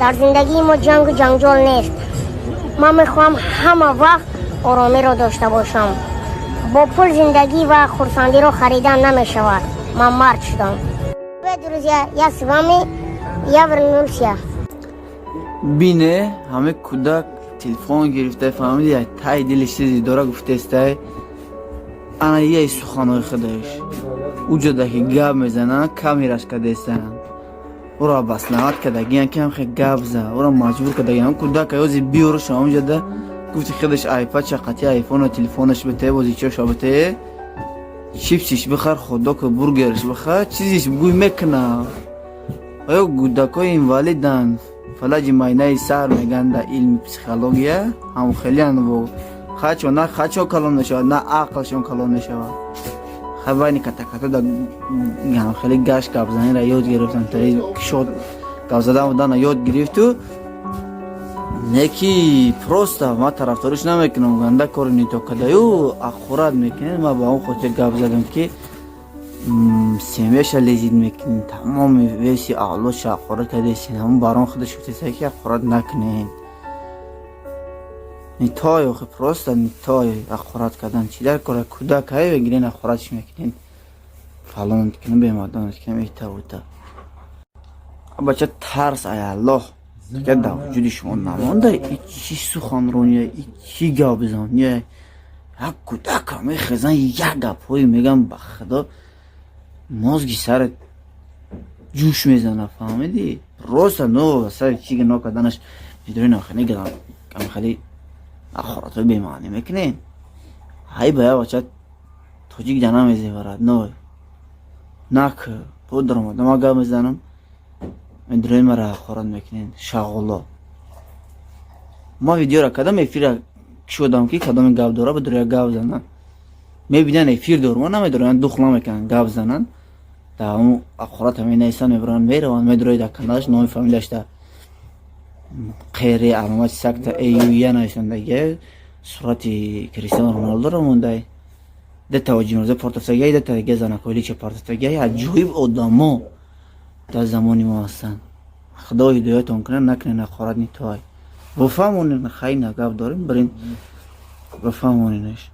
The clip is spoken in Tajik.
Дар зиндагии мо ҷангу ҷанҷол нест. Ман мехоҳам ҳама вақт оромиро дошта бошам. Бо пул зиндагӣ ва хурсандиро харидан намешавад. Ман мард шудам. Привет, друзья, я с вами, я вернулся. Бине, ҳаме кӯдак телефон гирифта, фаҳмиди, тай дили чизи дора гуфтестай. Ана яй суханҳои худаш уҷода ки гап мезананд, камераш кадестанд, ӯро обосновать кардагиян, ки ҳамхе гап за, ӯро маҷбур кардагиян. Кӯдак аёзи биёраш ҳамҷода, гуфти худаш, айпадча қати айфона, телефонаш бите, бозичоша бите, чипсиш бихар, хот-дог, бургерш бихар, чизиш гӯй мекуна. Оё кӯдакҳои инвалиданд, фалаҷи майнаи сар мегӯянд дар илми психология, ҳам хелеан во хачо на хачо калон мешавад, на ақлшон калон мешавад. Хай, байни катакато да хеле гашт гапзаниро ёд гирифтан, кишод гап задан будана ёд гирифту. Не ки просто ман тарафдориш намекунам, ганда кори нито кардаю, ақурат мекунед. Ман ба он хотир гап задам, ки семьяша лезить мекунед, тамоми веси авлодша ақурат кардесин. Ҳамон барон худаш гуфтеса, ки ақурат накунед, не той, охи просто не той. Ақурат кардан чӣ дар кора? Кӯдак ҳай бигирен, ақуратш мекунед, фалон кунем, бемадон кунем, ита ута. Бача, тарс ай Аллоҳ дигар дар вуҷуди шумо намонда. И чӣ суханрония, и чӣ гапзания? Як кӯдака мехезан, як гапҳое меган, ба худо, мозги сарат ҷӯш мезана, фаҳмидӣ? Просто но сари чӣ гуноҳ карданаш медонӣ, нахе хеле ахоратҳои бемаънӣ мекунед. Ҳай, ба як бача тоҷик ҷана мезеварад, но нак бо даромада ма гап мезанам, медонед, мара ҳақорат мекунед, шағоло. Ма видеора кардам, эфира кушодам, ки кадоме гап дора, бидора гап занад. Мебинан, эфир дорум, намедоранд, дух намекунанд гап зананд. Дар ҳамун ҳақората менависанд, мебаранд, мераванд, медорои дар каналаш, номи фамилияш да қери аломати сакта эюя нависандагия, сурати Кристиано Роналдоро мондай, дета ҷиноза портафтагия, дета дига занакойлича партафтагия. Аҷоиб одамо дар замони мо ҳастанд. Худо ҳидоятон кунад, накунед ҳақорат, нитой. Бифаҳмонед, хай, на гап дорем, бирин бифаҳмонедаш.